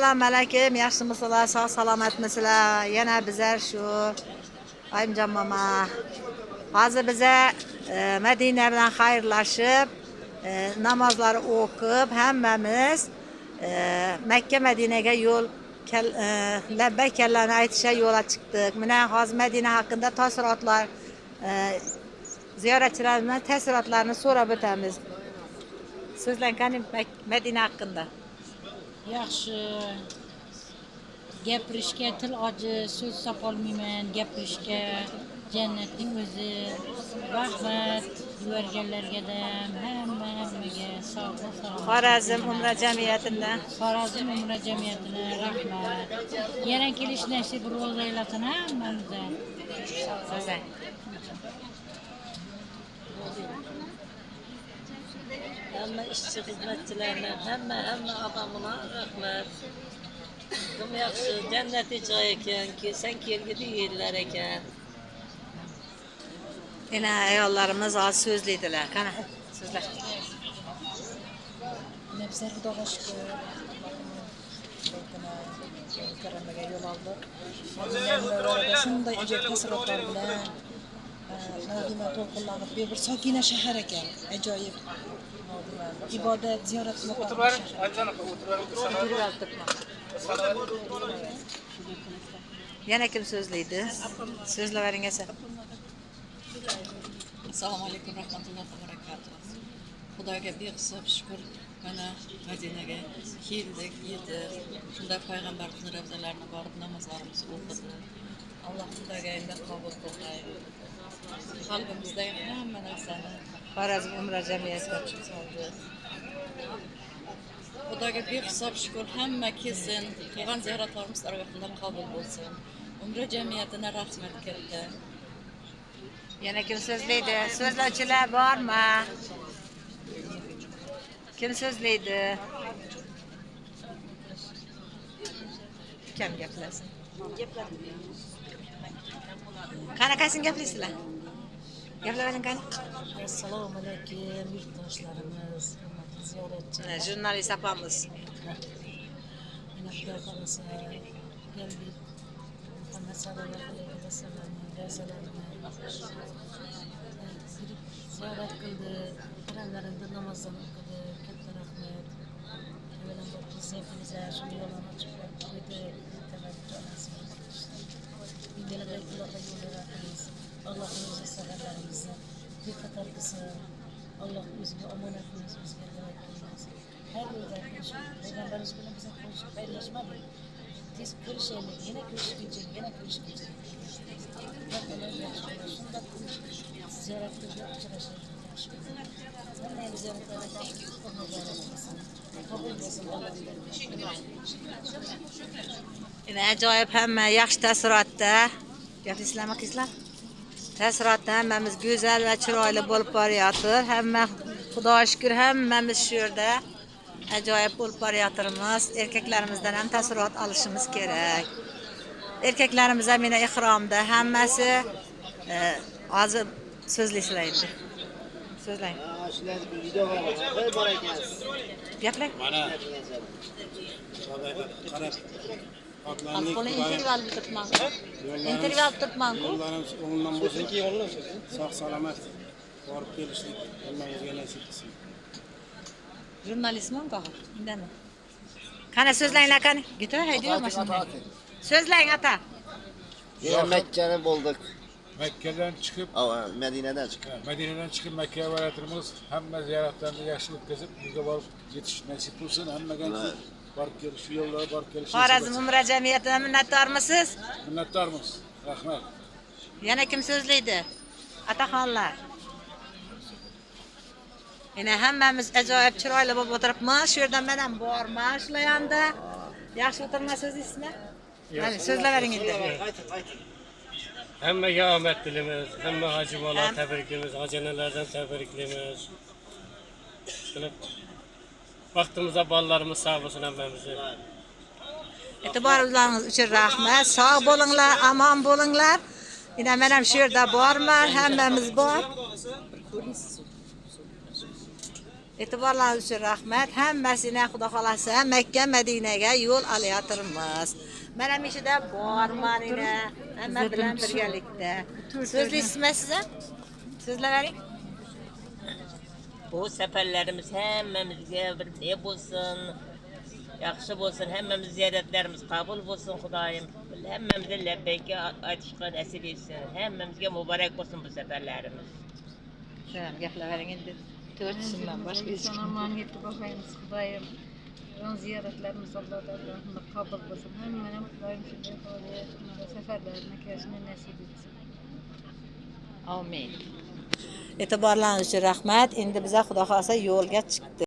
Assalomu alaykum, yaxshimisizlar, sog' salomatmisizlar? Yana bizlar shu Ayimjon mama. Hozir biza Madina bilan xayrlashib, namozlar o'qib, hammamiz Makka Madinaga yo'l labbay kallarni aytishga yo'lga chiqdik. Mana hozir Madina haqida taassurotlar, ziyoratchilarimizdan taassurotlarni so'rab o'tamiz. So'zlang qani Madina haqida. Yaxshi. Gapirishga til ojiz, so'z topolmayman gapirishga. Jannatning o'zi. Rahmat yuborganlarga ham, hammaga sog'lik, salomat. Xorazm Umra jamiyatidan. Xorazm Umra jamiyatiga rahmat. Yana kelish nasib ro'za aylasin hammamizga. So'zlang. Hamma ishchi xizmatchilarni, hamma odamlar rahmat. Kim yaxshi, jannatiy joy ekan, kelsang kelgidi yerlar ekan. Yana ayollarimiz oz so'zlaydilar. Qani, so'zlar. Bizlar Xudoga shukur, mukarramaga yo'l oldik. Shunday ajoyib taassurotlar bilan nima to'lqinlanib, bir sokina shahar ekan, ajoyib. Ibodat, ziyorat qilib. Yana kim so'zlaydi? So'zlavering esa. Assalomu alaykum rahmatullohi va barakatuh. Xudoga behisob shukur, mana Madinaga keldik, yetib, shunda payg'ambarimizni ravzalarini borib namozlarimizni o'qidik. Alloh Xudoga endi qabul qilg'ay. Qalbimizdagi hamma narsani Xorazm Umra jamiyati soldi. Xudoga behisob shukur, hamma kelsin, qilgan ziyoratlarimiz dargohida qabul bo'lsin. Umra jamiyatiga rahmat katta. Yana kim so'zlaydi? So'zlovchilar bormi? Kim so'zlaydi? Kim gaplasin? Qani qaysin gaplaysizlar? Gaplavering qani. Assalomu alaykum yurtdoshlarimiz, hurmatli ziyoratchilar. Jurnalist opamiz. Mana Xudo xohlasa keldik. Muhammad sallallohu alayhi vasallamning ravzalarini kirib ziyorat qildik. Haramlarida namozdan o'qidik. Katta rahmat. Avvalambor prezidentimizga shu yo'lni ochib qo'ydi. Tavakkur nasib qilsin. Alloh o'zi safarlarimizni bexatar qilsin. Alloh o'ziga omonatimiz bizga qilsin. Har yerda payg'ambarimiz bilan biz xayrlashmadik. Tez ko'rishaylik, yana ko'rishguncha, yana ko'rishguncha. Shunday ziyorat qilib uchrashaylik. Hamma ziyoratlarga qabul bo'lsin. Yana ajoyib, hamma yaxshi taassurotda. Gaplaysizlarmi qizlar? Taassurotda hammamiz go'zal va chiroyli bo'lib borayotir. Hamma Xudoga shukr, hammamiz shu yerda ajoyib bo'lib borayotirmiz. Erkaklarimizdan ham taassurot olishimiz kerak. Erkaklarimiz ham yana ihromda, hammasi hozir so'zlaysizlar endi. So'zlang. Gaplang. Mana qarab Qo'lni intervyu olib turibman. Intervyu olib turibman-ku. Yo'llarimiz o'ngdan bo'lsin, sog' salomat borib kelishlik hammamizga nasib qilsin. Jurnalistman axir, indama. Qani so'zlanglar qani. Gitar haydiyor mashina. So'zlang ata. Yine Mekke'ni bulduk. Mekke'den çıkıp Medine'den çıkıp. Medine'den çıkıp Mekke'ye varatırımız. Hamma ziyaretlerini yaxshi o'tkazib, uyga borib yetish nasib bo'lsin. Hammaga borib kelish, shu yo'llara borib kelish. Xorazm Umra jamiyatidan minnatdormisiz? Minnatdormiz. Rahmat. Yana kim so'zlaydi? Ataxonlar. Yana hammamiz ajoyib chiroyli bo'lib o'tiribmiz. Shu yerdan men ham borman shular yonida. Yaxshi o'tirmasiz deysizmi? Mana so'zlavering endi. Hammaga omad tilaymiz, hamma hoji bola tabriklaymiz, hoji-onalardan tabriklaymiz. Qilib vaqtimizda bolalarimiz sog' bo'lsin hammamizni. E'tiboringiz uchun rahmat. Sog' bo'linglar, omon bo'linglar. Yana men ham shu yerda borman, hammamiz bor. E'tiborlaringiz uchun rahmat. Hammasini Xudo xolasa Makka Madinaga yo'l olayotimiz. Mana men shu yerda borman ina. Hamma bilan birgalikda. So'zlaysizmi siz ham? So'zlavering. Bu seferlerimiz hammamizga bir ne bo'lsin, yaxshi bo'lsin, hammamiz ziyoratlarimiz qabul bo'lsin Xudoyim. Hammamizga labbayka aytishga nasib etsin. Hammamizga muborak bo'lsin bu seferlerimiz. Sen gaplavering endi. To'rt tushunman, boshqa hech kim. Aman yetib bakaymiz Xudoyim. Ön ziyaretlerimiz Allah'tan kabul olsun. Hemen Xudoyim shunday seferlerine kelishini nasib etsin. Amin. E'tiborlaringiz uchun rahmat. Endi biza Xudo xolasa yo'lga chiqdik.